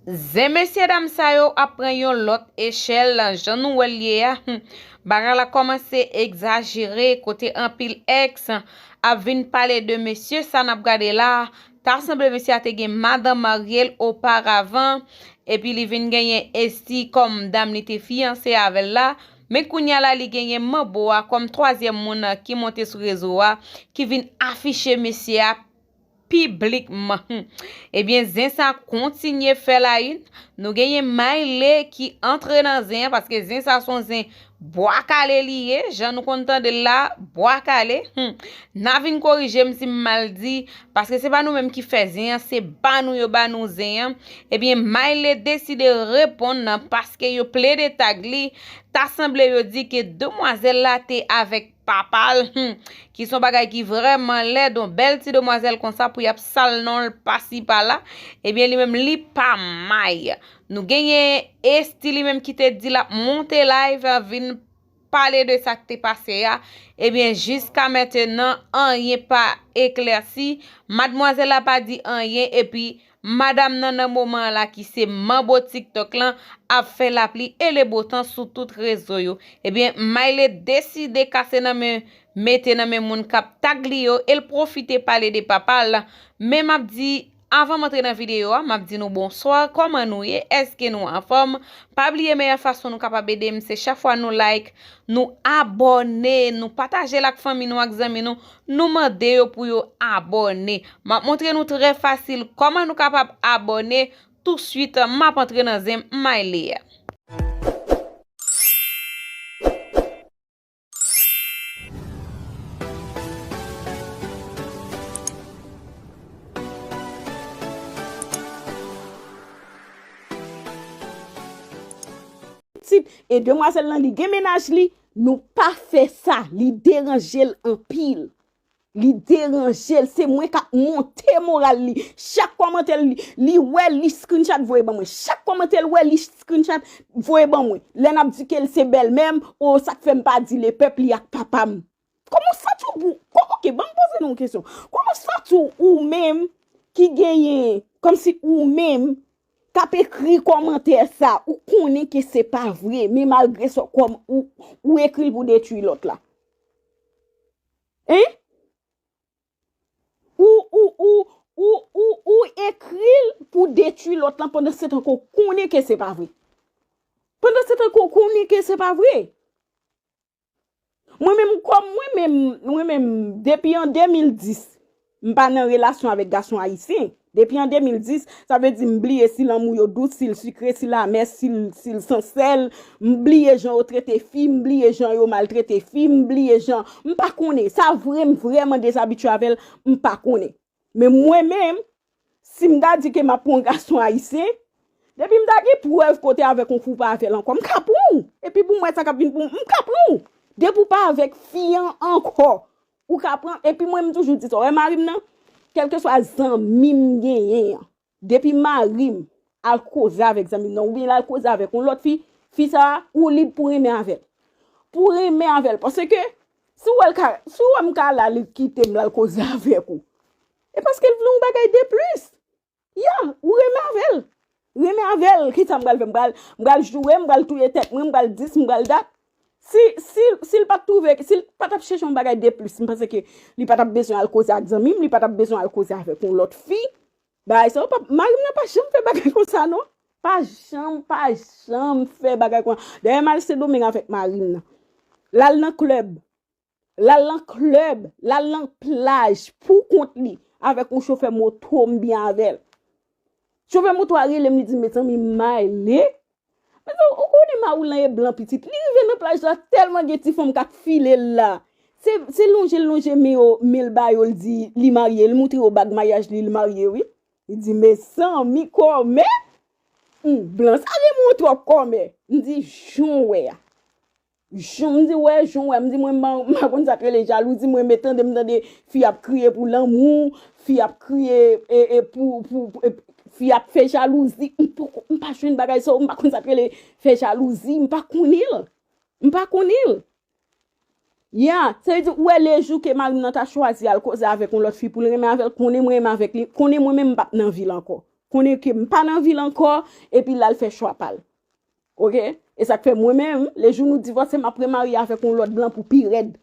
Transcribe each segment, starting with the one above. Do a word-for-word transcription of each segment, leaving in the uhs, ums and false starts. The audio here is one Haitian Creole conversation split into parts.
Zen mesye dam sa yo ap pran yon lòt echèl, jan nou wè l ye a. Hmm. Bagay la kòmanse egzajere, kote anpil ex ap vin pale de mesye sa n ap gade la. Ta sanble mesye a te gen madanm marye l oparavan, epi li vin genyen Esty kòm dam li te fiyanse avè l la. Men kounye a la, li genyen manbo a kòm twazyèm moun ki monte sou rezo a, ki vin afiche mesye a piblikman. Hmm. Ebyen, zen sa kontinye fè la une. Nou genyen Mayle ki antre nan zen an, paske zen sa se yon zen bwa kale li ye, jan nou konn tande l la, bwa kale. Hmm. N a vin korije m si m mal di, paske se pa nou menm ki fè zen an, se ba nou yo ba nou zen an. Ebyen, Mayle deside reponn nan, paske yo plede tag li, ta sanble yo di ke demwazèl la te avèk papa l, hmm, ki se yon bagay ki vrèman lèd, yon bèl ti demwazèl konsa pou y ap sal non l pasi pala, ebyen, li menm, li pa may. Nou genyen Esty li menm ki te di l ap monte live, vin pale de sa k te pase a. Ebyen, jiska mentenan, anyen pa eklèsi. Madmwazèl la pa di anyen, epi madanm nan, nan moman an la, ki se manbo TikTok lan, ap fè lapli e lebotan sou tout rezo yo. Ebyen, Mayle deside kase nan men, mete nan men moun k ap tag li yo, e l pwofite pale de papa l. Men m ap di, avan m antre nan videyo a, m ap di nou bonswa, kòman nou ye? Èske nou anfòm? Pa bliye, meyè fason nou kapab ede m, se chak fwa nou like, nou abòne, nou pataje l ak fanmi nou, ak zanmi nou, nou mande yo pou yo abòne. M ap montre nou trè fasil kòman nou kapab abòne. Touswit, m ap antre nan zen Mayle a. Pitit, e demwazèl lan, li gen mennaj li, nou pa fè sa, li deranje l anpil. Li deranje l, se mwen k ap monte moral li. Chak kòmantè li, li wè, li screenshot voye ban mwen. Chak kòmantè l wè, li screenshot voye ban mwen. Lè n ap di ke l se bèlmè m, o, sa k fè m pa di Lepèp li ak papa m. Kòman w santi w pou, kò-, oke, ban m poze nou yon kesyon. Kòman w santi w, ou menm ki genyen, kòmsi ou menm k ap ekri kòmantè sa, ou konnen ke se pa vre, men malgre sa, kòm ou, ou ekri l pou detwi lòt la? Hein? Ou, ou, ou, ou, ou, ou ekri l pou detwi lòt lan, pandan se tan ke w konnen ke se pa vre. Pandan se tan ke w konnen ke se pa vre. Mwen menm, kòm mwen menm, mwen menm, depi an de mil dis, m pa nan relasyon avèk gason ayisyen. Depi an de mil dis, sa vle di m bliye si lanmou yo dous, si l sikre, si l amè, si l, si l san sèl. M bliye jan yo trete fi, m bliye jan yo maltrete fi, m bliye jan, m pa konnen. Sa vre, m vrèman dezabitye avè l, m pa konnen. Men mwen menm, si m ta di ke m ap pran yon gason ayisyen, depi m ta gen prèv kote avèk yon fou pa avè l ankò, m ka pran w. Epi pou m wè sa k ap vin pou m, m ka pran w. Depi w pa avèk fi an ankò, ou ka pran. Epi mwen, m toujou di sa, w wè mari m nan, kèlkeswa zanmi m genyen an, depi mari m al koze avèk zanmi m nan, oubyen l al koze avèk yon lòt fi, fi sa a, ou lib pou renmen avè l. Pou renmen avè l. Paske, si w wè l ka, si w wè m ka la, li kite m, l al koze avèk ou, e paske l vle yon bagay de plis. Ya, ou renmen avè l. Renmen avè l, kisa m pral fè? M pral, m pral joure, m pral touye tèt mwen, m pral dis, m pral dat. Si, si, si l pa t twouve, si l pa t ap chèche yon bagay de plis, m panse ke li pa t ap bezwen al koze ak zanmi m, li pa t ap bezwen al koze avèk yon lòt fi. Bagay sa yo p ap, mari m nan pa janm fè bagay konsa, non. Pa janm, pa janm fè bagay konsa. Dayè, m al Sendomeng avèk mari m nan. L al nan klèb. L al nan klèb, l al nan plaj pou kont li, avèk yon chofè moto, m byen avè l. Chofè moto a rele m, li di m, "Mezanmi, Mayle." Mezanmi, ou konnen mari w lan e blan pitit. Li rive nan plaj la, tèlman gen ti fanm k ap file l la. Se, se lonje l lonje men yo, men l ba yo, l di li marye, l moutre yo bag maryaj li, li marye, wi. Li di, "Mezanmi, kòmè." Hmm, blan sa renmen w twòp, kòmè. M di, "Jan w wè a." Jan, m di, "Wè, jan w wè." M di, "Mwen, m pa, m pa konn sa k rele jalouzi." Mwen, men tande, m tande fi ap kriye pou lanmou, fi ap kriye, e, e, pou, pou, pou, e, fi ap fè jalouzi. M poko, m pa jwenn bagay sa yo, m pa konn sa k rele fè jalouzi, m pa konnen l. M pa konnen l. Ya, sa vle di, ou wè, lejou ke mari m nan ta chwazi al koze avèk yon lòt fi pou l renmen avè l, konnen mwen renmen avèk li, konnen mwen menm m p ap nan vi l ankò. konnen ke m pa nan vi l ankò, epi l al fè chwa pa l. Oke? E sa k fè mwen menm, lejou nou divòse, m ap remarye avèk yon lòt blan pou pi rèd.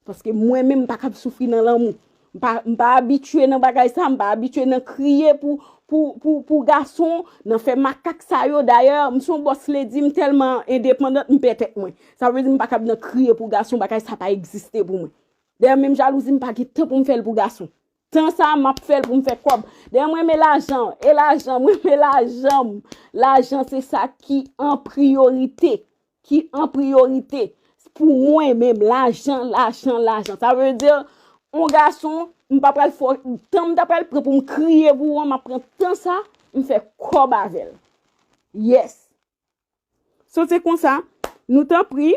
Paske mwen menm, m pa kab soufri nan lanmou. M pa, m pa abitye nan bagay sa, m pa abitye nan kriye pou, pou, pou, pou gason, nan fè makak sa yo. Dayè, m se yon boss lady, m tèlman endepandant, m pè tèt mwen. Sa vle di m pa kab nan kriye pou gason, bagay sa pa egziste pou mwen. Dayè, menm jalouzi, m pa gen tan pou m fè l pou gason. Tan sa, m ap fè l pou m fè kòb. Dayè, mwen renmen lajan, e lajan, mwen renmen lajan. Lajan, se sa ki an priyorite. Ki an priyorite. Pou mwen menm, lajan, lajan, lajan. Sa vle di, yon gason, m pa pral fè, tan m ta pral pran pou m kriye pou ou an, m ap pran tan sa, m fè kòb avè l. Yes. So, se konsa, nou tanpri.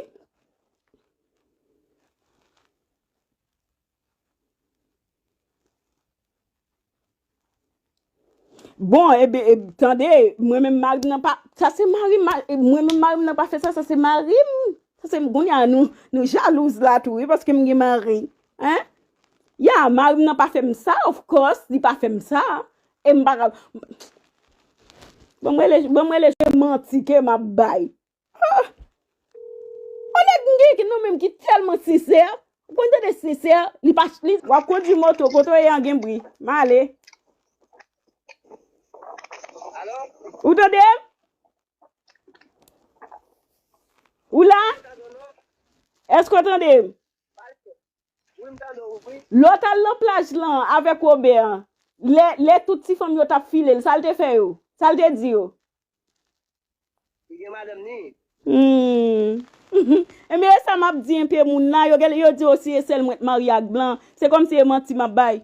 Bon, e ben, e, tande, mwen menm mari m nan pa, sa se mari m, ma-, e, mwen menm mari m nan pa fè sa, sa se mari m. Sa se, kounye a nou, nou jalouz la tou, wi, paske m gen mari. Hein? Ya, mari m nan pa fè m sa, of course, li pa fè m sa. E m pa ka, bon, mwen le, bon, mwen le, se manti ke m ap bay. Ah! Yon nèg m gen ki nan men m ki tèlman sensè. Ou konn tande sensè, li pa, li, w ap kondui moto, kote w ye an gen bri. M ale. Ou tande m? Ou la? Èske w tande m? Lè w t al nan plaj lan avèk Wobè an, lè, lè tout ti fanm yo t ap file l, sa l te fè yo? Sa l te di yo? Li gen madanm ni. Hmm. Ebyen, e sa m ap di enpe moun la, yo gen, yo di osi e sèl mwen t marye ak blan. Se kòmsi e manti m ap bay.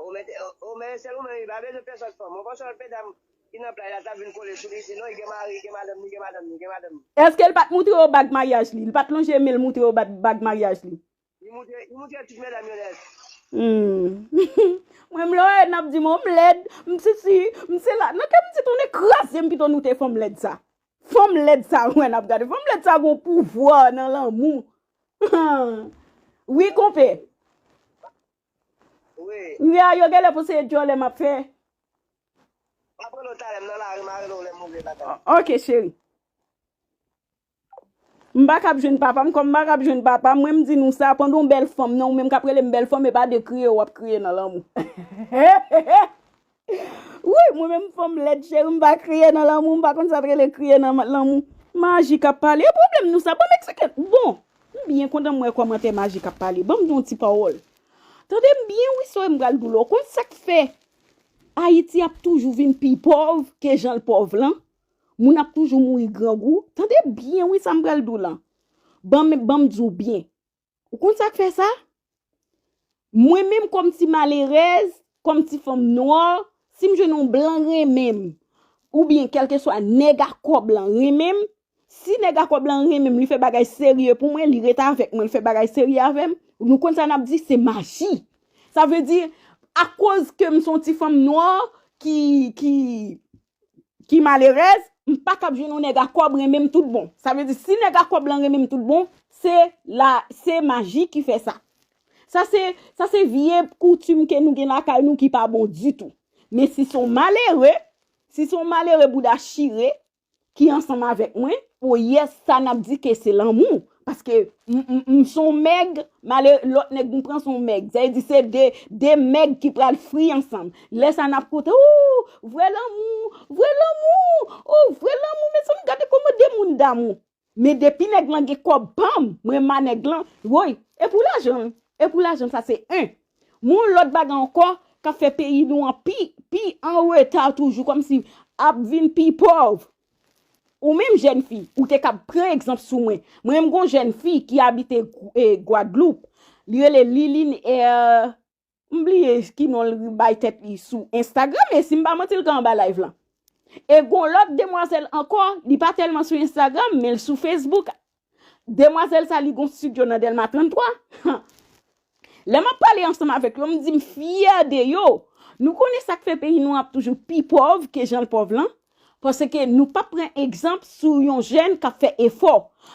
Ou mèt, ou, ou mèt sèl ou menm, li pa bezwen pèsòn fanm. Mwen panse lòt medam ki nan play la t ap vin kole sou li, sinon li gen mari, li gen madanm, li gen madanm, li gen madanm. Èske l pa t moutre yo bag maryaj li? Li pa t lonje men l moutre yo bag, bag maryaj li? Li moutre, li moutre tout medam yo nèt. Hmm. Mwen, m lè w wè n ap di m, o, m lèd, m sesi, m sela. Nan kè m di, tounen kraze m pito nou te fanm lèd sa. Fanm lèd sa, wè n ap gade. Fanm lèd sa gon pouvwa nan lanmou. Wi, konpè. Wi. Wi, a, yo genlè panse e djòlè m ap fè. M ap rele w talè, m nan lari, m a rele w lè m rive lakay. O-, oke, cheri. M pa kab jwenn papa m, kòm m pa kab jwenn papa m, mwen m di nou sa, pandan w bèl fanm nan, ou menm k ap rele m bèl fanm, e pa de kriye w ap kriye nan lanmou. Wi, mwen menm fanm lèd, cheri, m pa kriye nan lanmou, m pa konn sa t rele kriye nan lanmou. Maji k ap pale, e pwoblèm nou sa, bon, m eksplike, bon, m byen kontan m wè kòmantè Maji k ap pale, ban m di yon ti pawòl. Tande m byen, wi, sa m pral di w la, w konn sa k fè Ayiti ap toujou vin pi pòv ke jan l pòv lan? Moun ap toujou mouri grangou. Tande byen, wi, sa m pral di w lan. Ban m, ban m di w byen. Ou konn sa k fè sa? Mwen menm, kòm ti malerèz, kòm ti fanm nwa, si m jwenn yon blan renmen m, oubyen kèlkeswa nèg a kòb lan renmen m, si nèg a kòb lan renmen m, li fè bagay serye pou mwen, li ret avèk mwen, li fè bagay serye avè m, nou konn sa n ap di, se maji. Sa vle di, akoz ke m se yon ti fanm nwa ki, ki, ki malerèz, m pa kab jwenn yon nèg a kòb renmen m tout bon. Sa vle di, si nèg a kòb lan renmen m tout bon, se la, se maji ki fè sa. Sa se, sa se vye koutim ke nou gen lakay nou ki pa bon ditou. Men si se yon malere, si se yon malere bouda chire, ki ansanm avèk mwen, o yès, sa n ap di ke se lanmou. Paske m, m, m se yon mèg, male, lòt nèg m pran se yon mèg. Sa vle di se de, de mèg ki pral fri ansanm. Lè sa n ap konte, o, vrè lanmou, vrè lanmou, o, vrè lanmou, mezanmi, gade kòman de moun damou. Men depi nèg lan gen kòb pa m, mwen ma nèg lan, woy, e pou lajan l, e pou lajan l, sa se en. Men yon lòt bagay ankò k ap fè peyi nou an pi, pi an reta toujou, kòmsi ap vin pi pòv. Ou menm jèn fi, ou te kab pran egzanp sou mwen. Mwen, m gon jèn fi ki abite, e, Gwadloup. Li rele Liline, e, m bliye ki non l bay tèt li sou Instagram, e si m pa manti, l ka anba live lan. E gon lòt demwazèl ankò, li pa tèlman sou Instagram, men l sou Facebook. Demwazèl sa, li gon studio nan Dèlma tranntwa. Lè m ap pale ansanm avèk yo, m di m fyè de yo. Nou konnen sa k fè peyi nou ap toujou pi pòv ke jan l pòv lan? Paske nou p ap pran egzanp sou yon jèn k ap fè efò.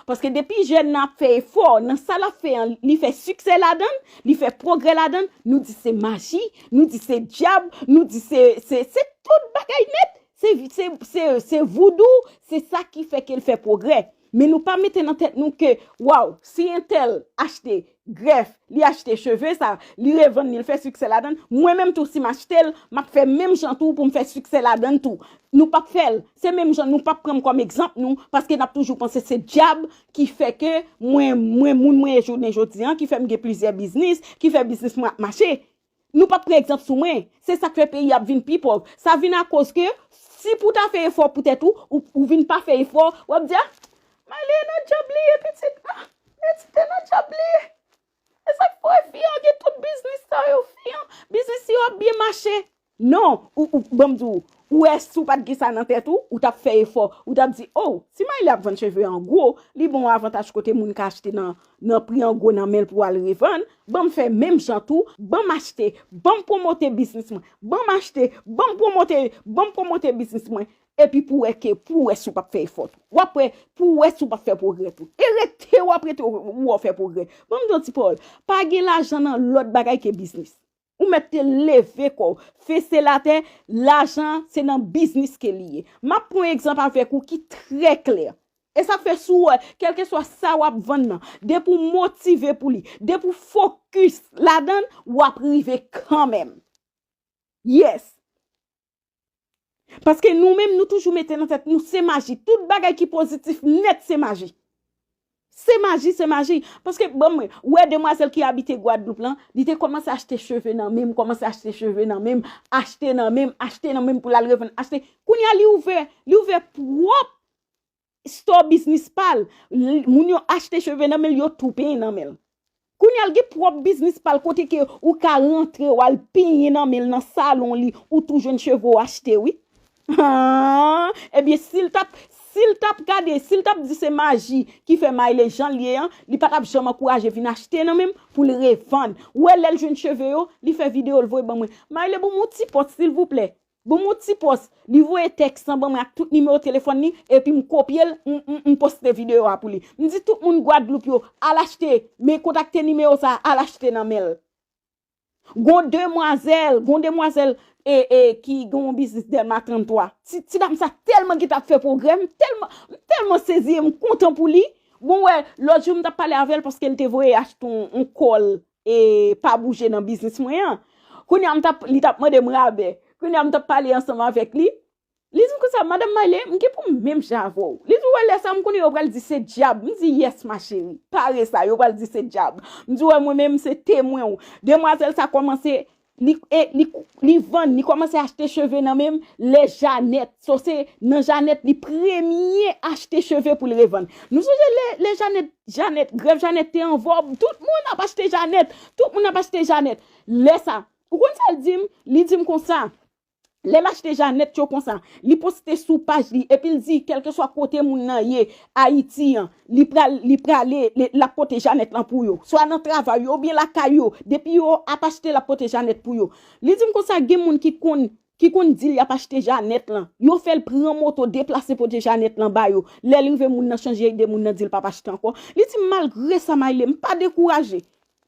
Paske depi jèn nan ap fè efò, nan sa l ap fè an, li fè siksè ladan l, li fè pwogrè ladan l, nou di se maji, nou di se dyab, nou di se, se, se tout bagay nèt. Se, se, se, se voudou, se sa ki fè ke l fè pwogrè. Men nou pa mete nan tèt nou ke, waw, si entèl achte grèf, li achte cheve sa, li revann li, l fè siksè ladan l, mwen menm tou, si m achte l, m ap fè menm jan tou pou m fè siksè ladan l tou. Nou p ap fè l. Se menm jan nou p ap pran m kòm egzanp nou, paske n ap toujou panse se dyab ki fè ke mwen, mwen moun mwen ye jounen jodi an, ki fè m gen plizyè biznis, ki fè biznis mwen ap mache. Nou p ap pran egzanp sou mwen. Se sa k fè peyi ap vin pi pòv. Sa vin akoz ke si pou w ta fè efò pou tèt ou, ou, ou vin pa fè efò, w ap di, ah, Mayle nan dyab li ye, pitit. Ah, pitit te nan dyab li ye. E sa k fè fi an gen tout biznis sa yo, fi an, biznis yo ap byen mache. Non, ou, ou, ban m di w, ou wè si w pa t gen sa nan tèt ou, ou t ap fè efò, ou t ap di, oh, si Mayle ap vann cheve an gwo, li ba w avantaj kote moun ka achte nan, nan pri an gwo nan men l pou al revann, ban m fè menm jan tou, ban m achte, ban m pwomote biznis mwen, ban m achte, ban m pwomote, ban m pwomote biznis mwen, epi pou wè ke, pou wè si w p ap fè efò tou. W ap wè, pou wè si w p ap fè pwogrè tou. E rete, w ap rete, w ap fè pwogrè. Ban m di w ti pawòl, pa gen lajan nan lòt bagay ke biznis. Ou mèt te leve kò w, fese l atè, lajan se nan biznis ke li ye. M ap pran yon egzanp avèk ou ki trè klè. E sa k fè si w wè, kèlkeswa sa w ap vann nan, depi w motive pou li, depi w fokis ladan l, w ap rive kanmenm. Yes. Paske nou menm, nou toujou mete nan tèt nou, se maji. Tout bagay ki pozitif nèt, se maji. Se maji, se maji. Paske, bon, mwen, ou wè demwazèl ki abite Gwadloup lan, li te kòmanse achte cheve nan men m, kòmanse achte cheve nan men m, achte nan men m, achte nan men m pou l al revann, achte. Kounye a, li ouvè, li ouvè pwòp store biznis pa l. L-, moun yo achte cheve nan men l, yo tou penyen nan men l. Kounye a, l gen pwòp biznis pa l kote ke ou ka rantre, w al penyen nan men l nan salon li, ou tou jwenn cheve w achte, wi. Ah, ebyen, si l t ap, si l t ap gade, si l t ap di se maji ki fè Mayle jan l ye an, li pa t ap janm ankouraje vin achte nan men m pou l revann. Ou wè, lè l jwenn cheve yo, li fè videyo, l voye ban mwen. Mayle, ban m yon ti pòs, silvouplè. Ban m yon ti pòs. Li voye tèks lan ban mwen ak tout nimewo telefòn li, epi m kopye l, m, m, m poste videyo a pou li. M di tout moun Gwadloup yo, al achte, men kontakte nimewo sa a, al achte nan men l. Gon demwazèl, gon demwazèl, e, e, ki gon yon biznis Dèlma trannntwa. Ti, ti dam sa tèlman gentan ap fè pwogrè, m tèlman, m tèlman sezi e m kontan pou li. Bon, wè, lòt jou m t ap pale avè l paske l te voye achte yon, yon kòl e pa bouje nan biznis mwen an. Kounye a m t ap, li t ap mande m rabè. Kounye a m t ap pale ansanm avèk li. Li di m konsa, Madanm Mayle, m gen pou m menm jan avè w. Li di, wè, lè sa a, m konnen yo pral di se dyab. M di, yes, ma chérie. Pare sa, yo pral di se dyab. M di, wè, mwen menm, se temwen w. Demwazèl sa kòmanse, li, e, li, li vann, li kòmanse achte cheve nan men m, lè Janèt. So, se nan Janèt, li premye achte cheve pou l revann. Nou sonje lè, lè Janèt, Janèt, grèv Janèt te an vòg, tout moun ap achte Janèt, tout moun ap achte Janèt. Lè sa, ou konn sa l di m? Li di m konsa, lè l achte Janèt yo konsa, li poste sou paj li, epi l di, kèlkeswa kote moun nan ye, Ayiti an, li pral, li prale, li, l ap pote Janèt lan pou yo. Swa nan travay yo, oubyen lakay yo, depi yo ap achte, l ap pote Janèt pou yo. Li di m konsa, gen moun ki konn, ki konn di l y ap achte Janèt lan. Yo fè l pran moto, deplase pote Janèt lan ba yo. Lè l rive, moun nan chanje ide, moun nan di l p ap achte ankò. Li di m, malgre sa, Mayle, m pa dekouraje.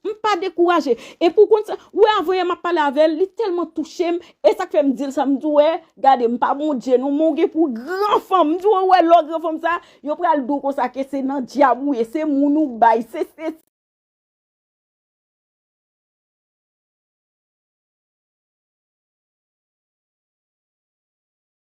M pa dekouraje. E pou konn sa, ou wè, avanyè m ap pale avè l, li tèlman touche m, e sa k fè m di l sa, m di, wè, gade, m pa Bondye non, men w gen pou w gran fanm. M di, wè, wè, lè w gran fanm sa, yo pral di w konsa ke se nan dyab ou ye, se moun ou bay, se, se,